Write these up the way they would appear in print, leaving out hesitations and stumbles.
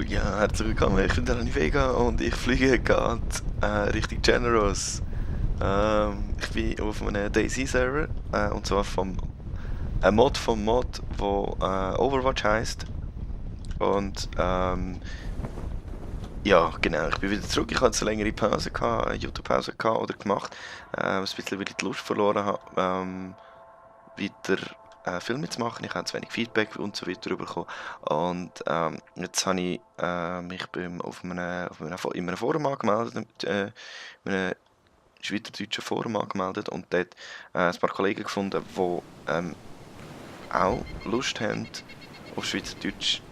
Ja, herzlich willkommen. Ich bin der Rani Vega und ich fliege gerade Richtung Generous. Ich bin auf einem DayZ-Server und zwar ein Mod vom Mod, wo Overwatch heisst. Und ja, genau, ich bin wieder zurück. Ich hatte eine längere Pause, eine YouTube-Pause oder gemacht. Ein bisschen, weil ich die Lust verloren habe, weiter Filme zu machen. Ich habe zu wenig Feedback und so weiter bekommen. Und jetzt habe ich mich in einem Forum angemeldet, in einem schweizerdeutschen Forum angemeldet und dort ein paar Kollegen gefunden, die auch Lust haben auf Schweizerdeutsch,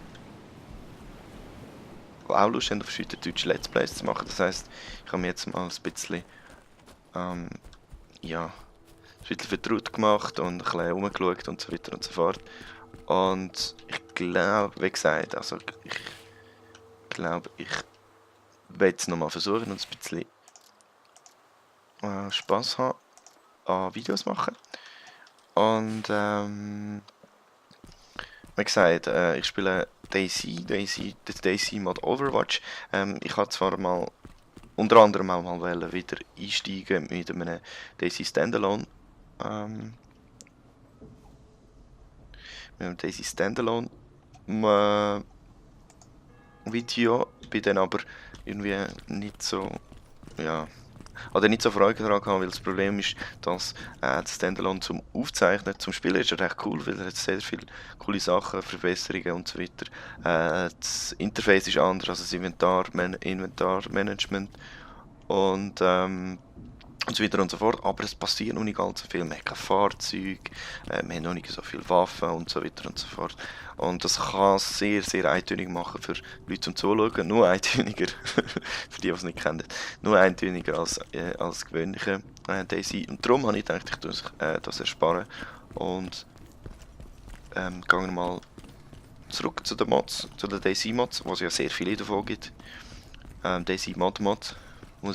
auf Schweizerdeutsch Let's Plays zu machen. Das heisst, ich habe mir jetzt mal ein bisschen ja, ein bisschen vertraut gemacht und ein bisschen rumgeschaut und so weiter und so fort. Und ich glaube, wie gesagt, also ich glaube, ich werde es nochmal versuchen und ein bisschen Spaß haben an Videos machen. Und wie gesagt, ich spiele das DayZ-Mod Overwatch. Ich habe zwar mal unter anderem auch mal wieder einsteigen mit einem DayZ Standalone. Mit einem DayZ Standalone Video, bin dann aber irgendwie nicht so, ja, oder nicht so Freude daran gehabt, weil das Problem ist, dass das Standalone zum Aufzeichnen, zum Spielen ist recht cool, weil er hat sehr viele coole Sachen, Verbesserungen und so weiter. Das Interface ist anders als das Inventarmanagement und so weiter und so fort, aber es passiert noch nicht ganz so viel. Wir haben kein Fahrzeug, wir haben noch nicht so viele Waffen und so weiter und so fort. Und das kann sehr, sehr eintönig machen für Leute zum Zuschauen. Nur eintöniger, für die, die es nicht kennen. Nur eintöniger als gewöhnliche DayZ. Und darum habe ich gedacht, ich tue das ersparen. Und gehen wir mal zurück zu den Mods, zu den DayZ-Mods, wo es ja sehr viele davon gibt. DayZ-Mod, muss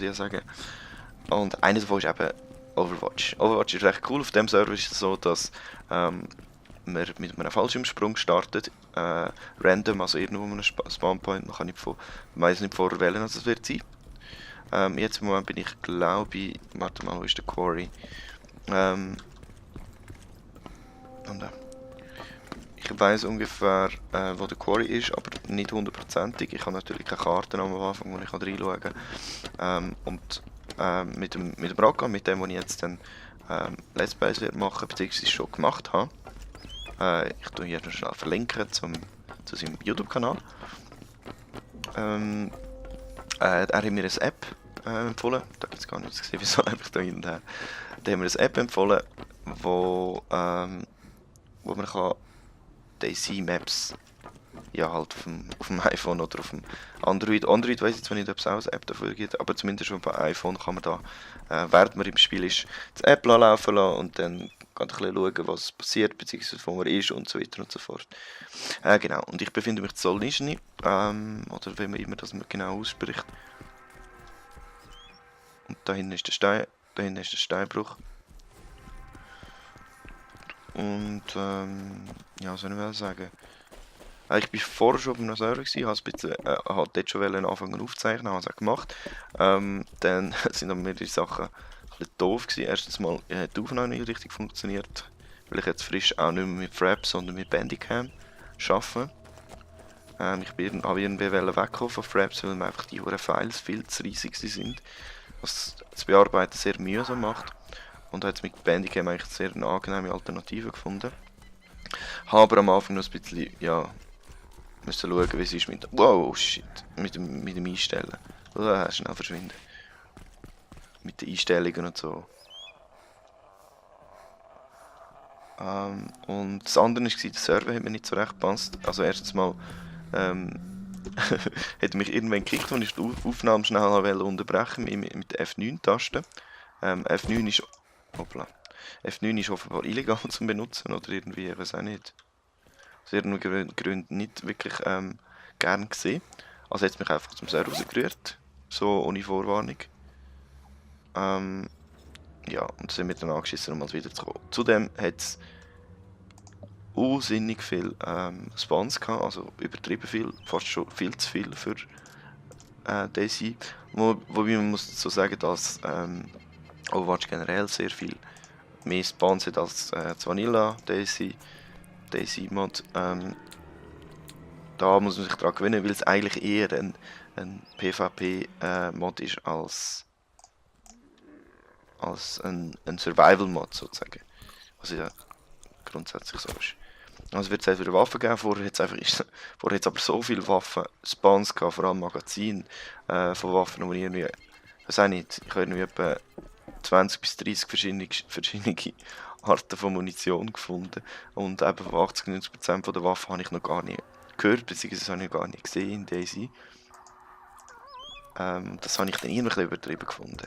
ich ja sagen. Und einer davon ist eben Overwatch. Overwatch ist recht cool. Auf dem Server ist es so, dass man mit einem Fallschirmsprung startet. Random, also irgendwo an einem Spawnpoint. Man kann weiss nicht vorher wählen, was es wird sein. Jetzt im Moment bin ich, glaube ich, warte mal, wo ist der Quarry? Ich weiss ungefähr, wo der Quarry ist, aber nicht hundertprozentig. Ich habe natürlich keine Karten am Anfang, wo ich reinschauen kann. Mit dem Rocco, mit dem, was ich jetzt dann Let's Plays machen, beziehungsweise schon gemacht habe. Ich tue hier noch schnell verlinken zu seinem YouTube-Kanal. Er hat mir eine App empfohlen. Da gibt es gar nichts gesehen, wieso einfach da hin und her. Da haben wir eine App empfohlen, wo man kann DayZ-Maps ja halt auf dem iPhone oder auf dem Android. Android weiss ich jetzt nicht, ob es auch eine App dafür gibt, aber zumindest schon bei iPhone kann man da, während man im Spiel ist, die App laufen lassen und dann ein bisschen schauen, was passiert, beziehungsweise wo man ist und so weiter und so fort. Genau, und ich befinde mich in Solnischny, oder wie man immer das genau ausspricht. Und da hinten ist der Steinbruch. Und ja, was soll ich sagen? Ich war vorher schon auf einem Server, habe dort schon anfangen aufzuzeichnen, habe es auch gemacht. Dann sind aber mir die Sachen ein bisschen doof gewesen. Erstens mal hat die Aufnahme nicht richtig funktioniert, weil ich jetzt frisch auch nicht mehr mit Fraps, sondern mit Bandicam arbeite. Ich habe irgendwie wegkommen von Fraps, weil mir einfach die Files viel zu riesig sind, was das Bearbeiten sehr mühsam macht. Und habe jetzt mit Bandicam eigentlich sehr eine angenehme Alternative gefunden. Habe aber am Anfang noch ein bisschen, ja, müssen schauen, wie es ist mit dem Einstellen. Schnell verschwinden. Mit den Einstellungen und so. Und das andere war, der Server hat mir nicht so recht gepasst. Also erstens mal hat mich irgendwann gekickt, als ich die Aufnahme schnell unterbrechen mit der F9-Taste. F9 ist... Hoppla. F9 ist offenbar illegal zu benutzen oder irgendwie, ich weiß auch nicht. aus irgendeinem Grund nicht wirklich gern gesehen. Also hat es mich einfach zum Server rausgerührt, so ohne Vorwarnung. Ja, und sind wir dann angeschissen, um mal wieder zu kommen. Zudem hat es unsinnig viel Spawns gehabt, also übertrieben viel, fast schon viel zu viel für DayZ. Wobei man muss so sagen, dass Overwatch generell sehr viel mehr Spawns hat als das Vanilla DayZ Mod. Da muss man sich daran gewöhnen, weil es eigentlich eher ein PvP-Mod ist als ein Survival-Mod sozusagen. Was ja grundsätzlich so ist. Also wird es wieder Waffen geben, vorher hat es aber so viele Waffen-Spawns gehabt, vor allem Magazine von Waffen, die ich irgendwie, weiß auch nicht, ich habe irgendwie etwa 20 bis 30 verschiedene Arten von Munition gefunden und eben 80-90% der Waffen habe ich noch gar nicht gehört, beziehungsweise habe ich gar nicht gesehen in DayZ. Das habe ich dann irgendwie übertrieben gefunden.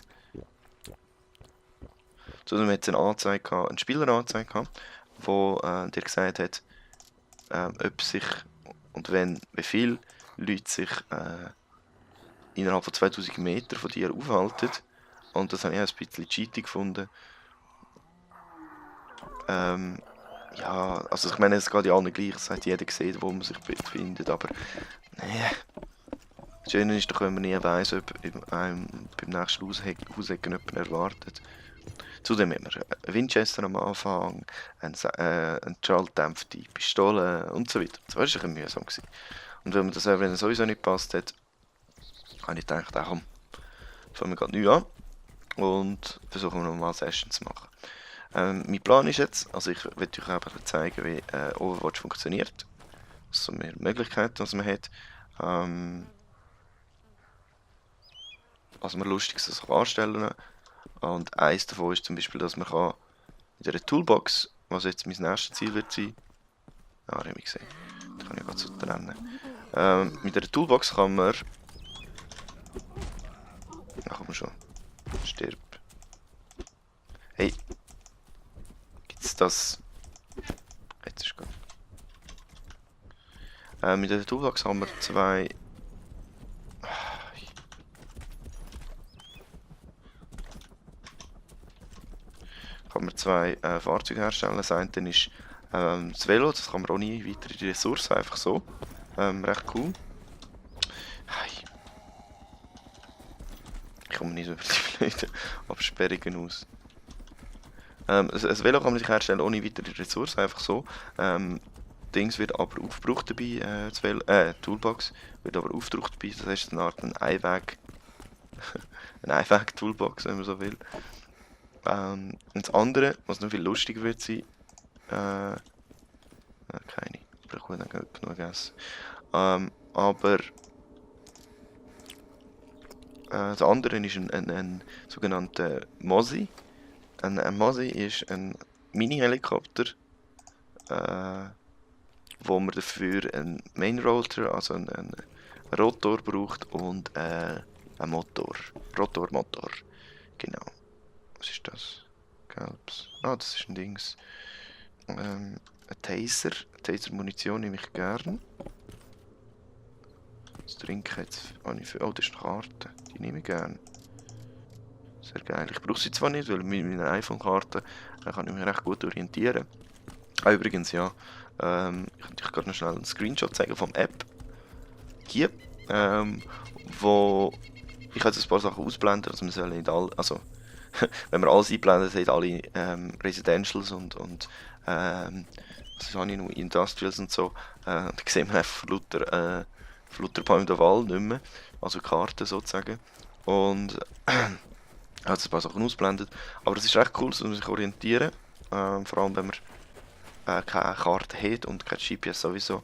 Zudem hat es einen Spieleranzeige gehabt, wo dir gesagt hat, ob sich und wie viele Leute sich innerhalb von 2000 Metern von dir aufhalten. Und das habe ich auch ein bisschen cheating gefunden. Ja, also ich meine, es geht ja allen gleich, es hat jeder gesehen, wo man sich befindet, aber nee. Das Schöne ist doch, wenn man nie weiss, ob einem beim nächsten Hausecken jemand erwartet. Zudem haben wir einen Winchester am Anfang, einen Schalldämpfte Pistole und so weiter. Das war ein bisschen mühsam gewesen. Und wenn mir das Server sowieso nicht gepasst hat, habe ich gedacht, komm, fangen wir gerade neu an und versuchen wir nochmal Sessions zu machen. Mein Plan ist jetzt, also ich will euch einfach zeigen, wie Overwatch funktioniert. Was so mehr Möglichkeiten, was man hat. Was man Lustiges anstellen kann. Und eins davon ist zum Beispiel, dass man kann in der Toolbox, was jetzt mein nächstes Ziel wird sein, habe ich gesehen, das kann ich gerade so trennen. Mit der Toolbox kann man, ach komm schon, stirb. Hey, gibt's das? Jetzt ist gut. Mit der Toolbox haben wir zwei. Kann man zwei Fahrzeuge herstellen. Das eine ist das Velo, das kann man ohne weitere Ressourcen, einfach so. Recht cool. Ich komme nicht über die blöden Absperrungen aus. Ein Velo kann man sich herstellen ohne weitere Ressourcen, einfach so. Dings wird aber aufgebraucht dabei, Toolbox wird aber aufgebraucht dabei, das heißt eine Art eine Einweg-Toolbox, wenn man so will. Und das andere, was noch viel lustiger wird sein, keine, ich brauche dann genug Essen. Aber das andere ist ein sogenannter Mosi. Ein Mosi ist ein Mini-Helikopter, wo man dafür einen Main Rotor, also einen Rotor braucht und einen Rotormotor. Genau. Was ist das? Gelbs. Ah, das ist ein Dings. Ein Taser. Taser-Munition nehme ich gern. Das Trinken jetzt habe ich für. Oh, das ist eine Karte. Die nehme ich gern. Sehr geil. Ich brauche sie zwar nicht, weil mit meiner iPhone-Karte kann ich mich recht gut orientieren. Ah, übrigens, ja. Ich kann euch gerade noch schnell einen Screenshot zeigen vom App. Hier. Wo. Ich kann jetzt ein paar Sachen ausblenden, also man soll nicht alle. Also. Wenn man alles einblendet, hat alle Residentials und was habe ich noch, Industrials und so, dann sieht man einfach lauter Bäume der Wald nicht mehr, also Karten sozusagen. Und hat ein paar Sachen ausblendet, aber es ist recht cool, dass man sich orientieren, vor allem wenn man keine Karte hat und kein GPS sowieso.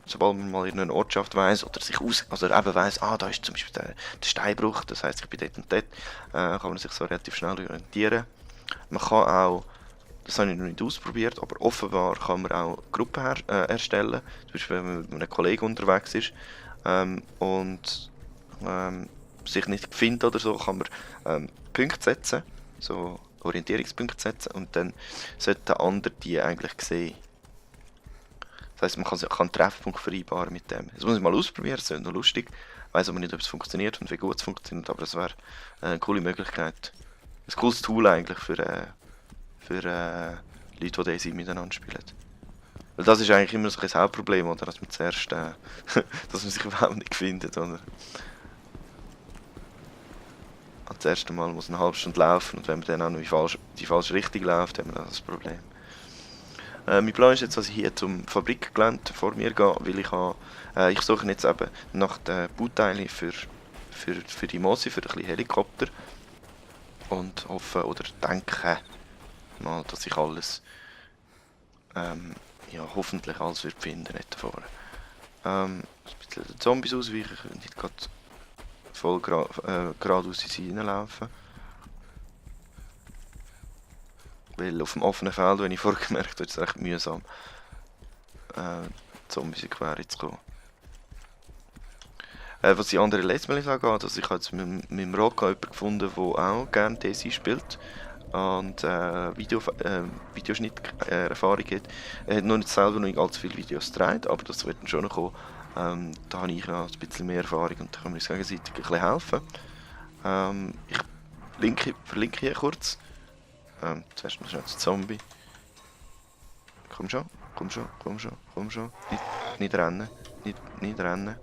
Sobald man mal in einer Ortschaft weiss oder sich also eben weiss, da ist zum Beispiel der Steinbruch, das heisst, ich bin dort und dort, kann man sich so relativ schnell orientieren. Man kann auch, das habe ich noch nicht ausprobiert, aber offenbar kann man auch Gruppen erstellen, zum Beispiel wenn man mit einem Kollegen unterwegs ist und sich nicht findet oder so, kann man Punkte setzen, so Orientierungspunkte setzen und dann sollte der andere die eigentlich sehen. Das heisst, man kann einen Treffpunkt vereinbaren mit dem. Das muss ich mal ausprobieren, das ist noch lustig. Ich weiss aber nicht, ob es funktioniert und wie gut es funktioniert, aber es wäre eine coole Möglichkeit. Ein cooles Tool eigentlich für Leute, die DayZ miteinander spielen. Weil das ist eigentlich immer so ein Hauptproblem, oder? Dass man zuerst, dass man sich überhaupt nicht findet, oder? Das erste Mal muss eine halbe Stunde laufen und wenn man dann auch noch die falsche Richtung läuft, haben wir dann das Problem. Mein Plan ist jetzt, dass ich hier zum Fabrikgelände vor mir gehe, weil ich suche jetzt eben nach den Bauteilen für die Mosi, für ein bisschen Helikopter. Und hoffe oder denke mal, dass ich alles, ja, hoffentlich alles wird finden nicht davor. Ein bisschen den Zombies ausweichen, nicht gerade voll geradeaus in sie reinlaufen. Weil auf dem offenen Feld, wenn ich vorher gemerkt habe, ist es recht mühsam, Zombies in Quere zu kommen. Was die andere Let's Plays angeht, also ich habe jetzt mit meinem Rocco jemanden gefunden, der auch gerne DayZ spielt und Videoschnitt-Erfahrung hat. Er hat noch nicht selber noch nicht allzu viele Videos gedreht, aber das wird dann schon noch kommen. Da habe ich noch ein bisschen mehr Erfahrung und da können wir uns gegenseitig ein bisschen helfen. Ich verlinke hier kurz. Zuerst noch schnell zu Zombie. Komm schon, komm schon, komm schon, komm schon. Nicht rennen, nicht rennen.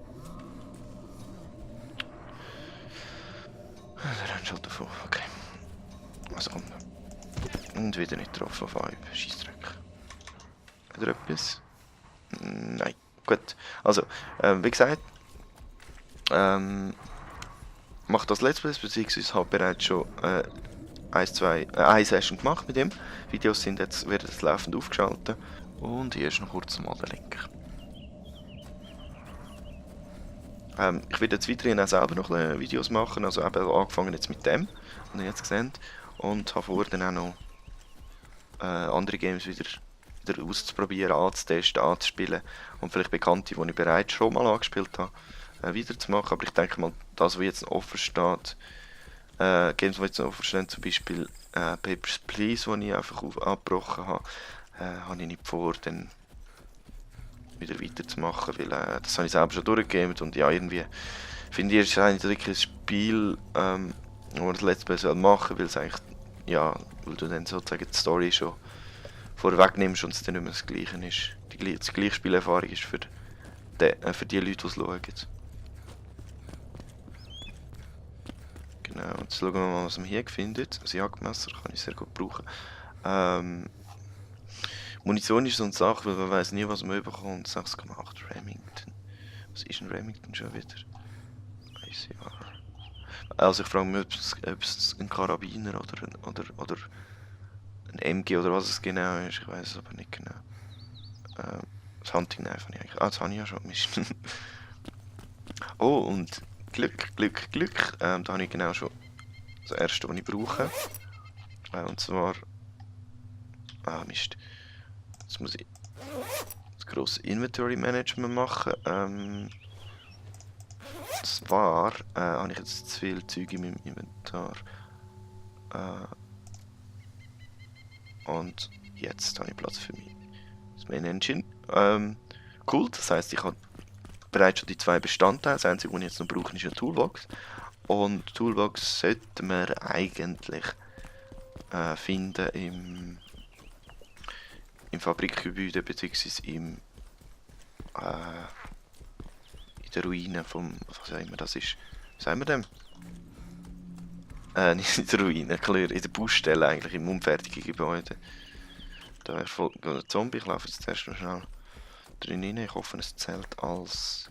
Der rennt schon davon, okay. Also komm. Und wieder nicht getroffen auf Vibe. Scheissdreck. Hat er etwas? Nein. Gut. Also, wie gesagt, mache das Let's Play, beziehungsweise habe bereits schon eine Session gemacht mit ihm. Videos werden jetzt laufend aufgeschaltet. Und hier ist noch kurz mal der Link. Ich werde jetzt weiterhin auch selber noch Videos machen, also eben angefangen jetzt mit dem, was ihr jetzt gesehen, und habe vor, dann auch noch andere Games wieder auszuprobieren, anzutesten, anzuspielen und vielleicht Bekannte, die ich bereits schon mal angespielt habe, wieder zu machen. Aber ich denke mal, das, was jetzt noch offen steht, Games, die jetzt noch offen stehen, zum Beispiel Papers, Please, die ich einfach abgebrochen habe, habe ich nicht vor, dann wieder weiterzumachen, weil das habe ich selber schon durchgegeben und ja, irgendwie finde ich, es ist eigentlich wirklich ein Spiel, wo man das Let's Play machen soll, weil es eigentlich, ja, weil du dann sozusagen die Story schon vorweg nimmst und es dann nicht mehr das Gleiche ist. Die gleiche Spielerfahrung ist für die Leute, die es schauen. Genau, jetzt schauen wir mal, was man hier findet. Ein Jagdmesser kann ich sehr gut brauchen. Munition ist so eine Sache, weil man weiß nie, was man bekommt. 6,8 Remington. Was ist ein Remington schon wieder? ICR. Also ich frage mich, ob es ein Karabiner oder ein MG oder was es genau ist. Ich weiß es aber nicht genau. Das Hunting Knife habe ich eigentlich. Das habe ich ja schon. Oh, und Glück. Da habe ich genau schon das erste, was ich brauche. Und zwar. Mist. Jetzt muss ich das grosse Inventory Management machen. Zwar habe ich jetzt zu viel Zeug in meinem Inventar. Und jetzt habe ich Platz für das Main Engine. Cool, das heisst, ich habe bereits schon die zwei Bestandteile. Das einzige, was ich jetzt noch brauche, ist eine Toolbox. Und die Toolbox sollten wir eigentlich finden im Fabrikgebäude bzw. in der Ruine vom, was auch immer das ist. Was sagen wir dem? Nicht in der Ruine, klar, in der Baustelle eigentlich, im unfertigen Gebäude. Da erfolgt ein Zombie, ich laufe jetzt erst noch schnell drin rein. Ich hoffe, es zählt als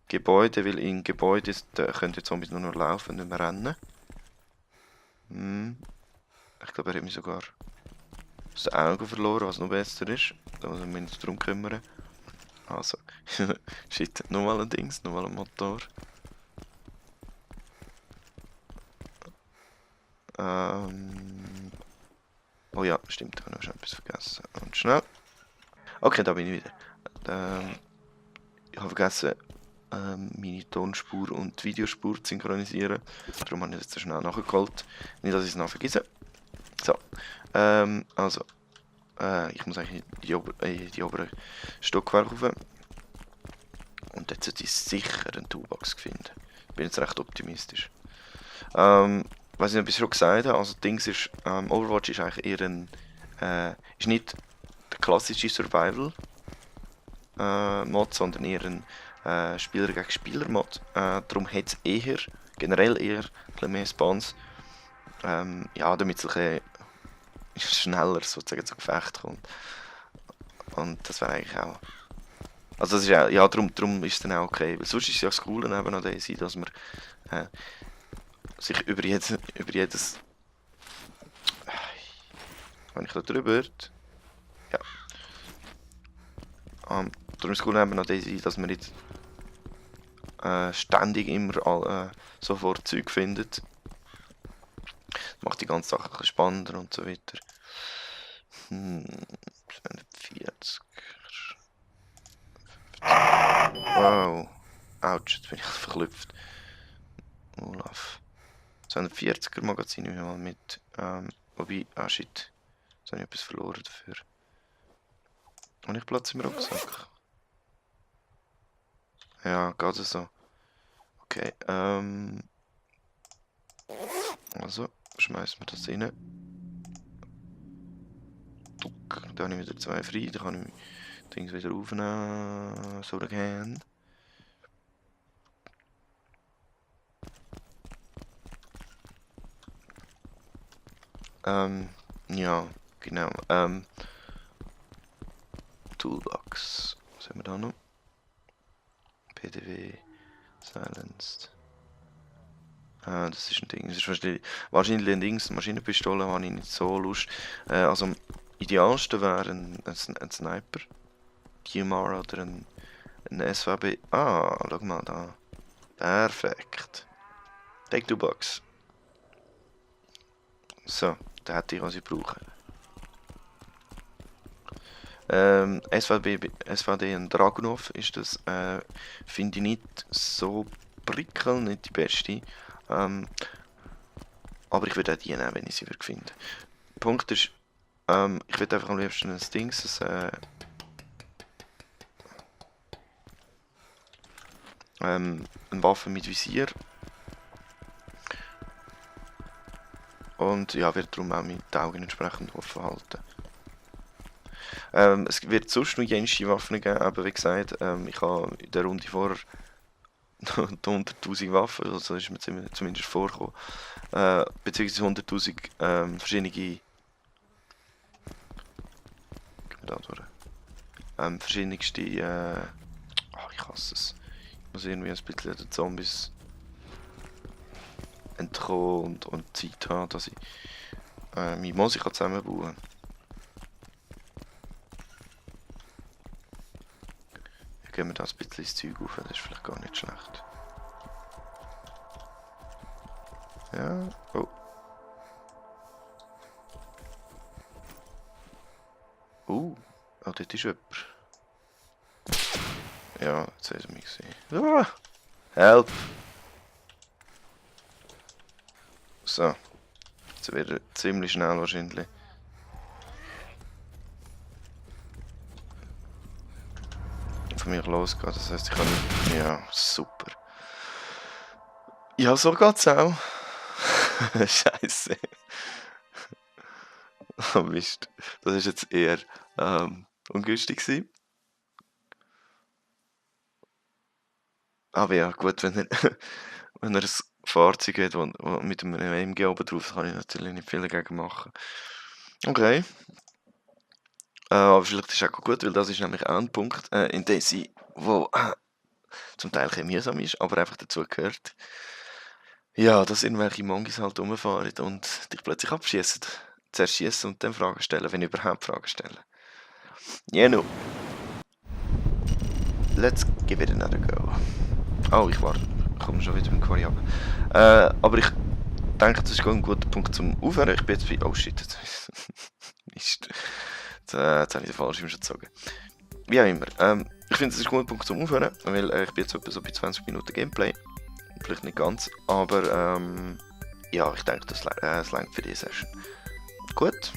Gebäude, weil in Gebäuden können die Zombies nur noch laufen, nicht mehr rennen. Ich glaube, er hat mich sogar aus den Augen verloren, was noch besser ist. Da muss ich mich nicht darum kümmern. Also, shit, nochmal ein Dings, nochmal ein Motor. Oh ja, stimmt, ich habe noch schon etwas vergessen. Und schnell. Okay, da bin ich wieder. Ich habe vergessen, meine Tonspur und Videospur zu synchronisieren. Darum habe ich das jetzt schnell nachgeholt. Nicht, dass ich es noch vergesse. So. Also. Ich muss eigentlich in die oberen Stockwerke rauf. Und dort sollte ich sicher einen Toolbox finden. Bin jetzt recht optimistisch. Was ich noch ein bisschen schon gesagt habe, also Dings ist, Overwatch ist eigentlich eher ein, ist nicht der klassische Survival Mod, sondern eher ein Spieler gegen Spieler Mod. Darum hat es eher, generell eher ein bisschen mehr Spawns. Ja, damit es ein bisschen schneller sozusagen zu Gefecht kommt. Und das wäre eigentlich auch. Also das ist ja, darum ist es dann auch okay. Weil sonst ist es ja das Coole eben an Daisy, dass man sich über jedes wenn ich da drüber. Ja. Darum ist es cool eben an Daisy, dass man nicht ständig immer sofort Zeug findet. Das macht die ganze Sache ein bisschen spannender und so weiter. 240. Wow. Autsch, jetzt bin ich verklüpft. Olaf. 240er Magazin nehmen wir mal mit. Wobei, shit. Jetzt habe ich etwas verloren dafür. Habe ich Platz im Rucksack? Ja, geht es so. Okay, also, schmeißen wir das rein. Tuck, da habe ich wieder 2 frei, da kann ich Dings wieder aufnehmen. So again. Ja, genau. Toolbox. Was haben wir da noch? PDV, Silenced. Das ist ein Ding. Das ist wahrscheinlich ein Ding. Maschinenpistole habe ich nicht so Lust. Also am idealsten wäre ein Sniper. DMR oder ein SVB. Schau mal da. Perfekt. Take two box. So, da hätte ich, was ich brauche. SVD und Dragunov ist das, finde ich nicht so prickelnd, nicht die beste. Aber ich würde auch die nehmen, wenn ich sie finde. Der Punkt ist, ich würde einfach am liebsten ein Dings, eine Waffe mit Visier. Und ja, werde darum auch die Augen entsprechend offen halten. Es wird sonst noch jensche Waffen geben, aber wie gesagt, ich habe in der Runde vorher die 100'000 Waffen, also ist mir zumindest vorgekommen, beziehungsweise 100'000 verschiedene verschiedenste, ich hasse es, ich muss irgendwie ein bisschen den Zombies entkommen und Zeit haben, dass ich meine Musik zusammenbauen kann. Gehen wir da ein bisschen ins Zeug auf, das ist vielleicht gar nicht schlecht. Ja, oh. Dort ist jemand. Ja, jetzt haben sie mich gesehen. Help! So. Jetzt wird er ziemlich schnell wahrscheinlich. Von mir losgehen, das heisst, ich kann nicht. Ja, super. Ja, so geht's auch. Scheiße. Oh Mist. Das ist jetzt eher ungünstig gewesen. Aber ja, gut, wenn er ein Fahrzeug hat, wo mit einem MG oben drauf, kann ich natürlich nicht viel dagegen machen. Okay. Aber vielleicht ist es auch gut, weil das ist nämlich auch ein Punkt in Daisy, wo zum Teil ein mühsam ist, aber einfach dazu gehört. Ja, dass irgendwelche Mongis halt rumfahren und dich plötzlich abschießen. Zuerst schießen und dann Fragen stellen, wenn überhaupt Fragen stellen. Genau. Let's give it another go. Oh, ich komme schon wieder mit dem Quarry ab. Aber ich denke, das ist ein guter Punkt zum Aufhören. Ich bin jetzt bei... Oh shit, Mist. Jetzt habe ich den Fallschirm schon gezogen. Wie auch immer. Ich finde, das ist ein guter Punkt zum Aufhören, weil ich bin jetzt etwa so bei 20 Minuten Gameplay. Vielleicht nicht ganz, aber ja, ich denke, das reicht für die Session. Gut,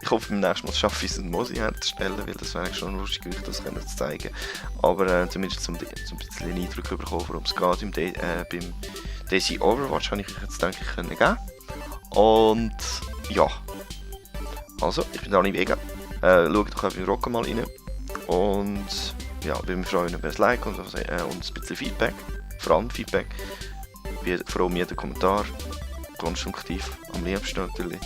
Ich hoffe, beim nächsten Mal schaffe ich es, einen Mosi herzustellen, weil das wäre schon lustig, euch das zu zeigen. Aber zumindest um ein bisschen einen Eindruck zu bekommen, worum es geht beim Daisy Overwatch, habe ich euch jetzt, denke ich, geben. Und ja, also, ich bin Dani Vega. Schaut doch beim Rocken mal rein. Und ja, würde mich freuen über ein Like und ein bisschen Feedback. Vor allem Feedback. Vor allem jeden Kommentar. Konstruktiv, am liebsten natürlich.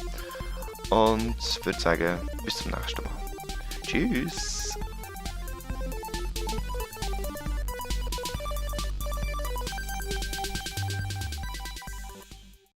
Und würde sagen, bis zum nächsten Mal. Tschüss!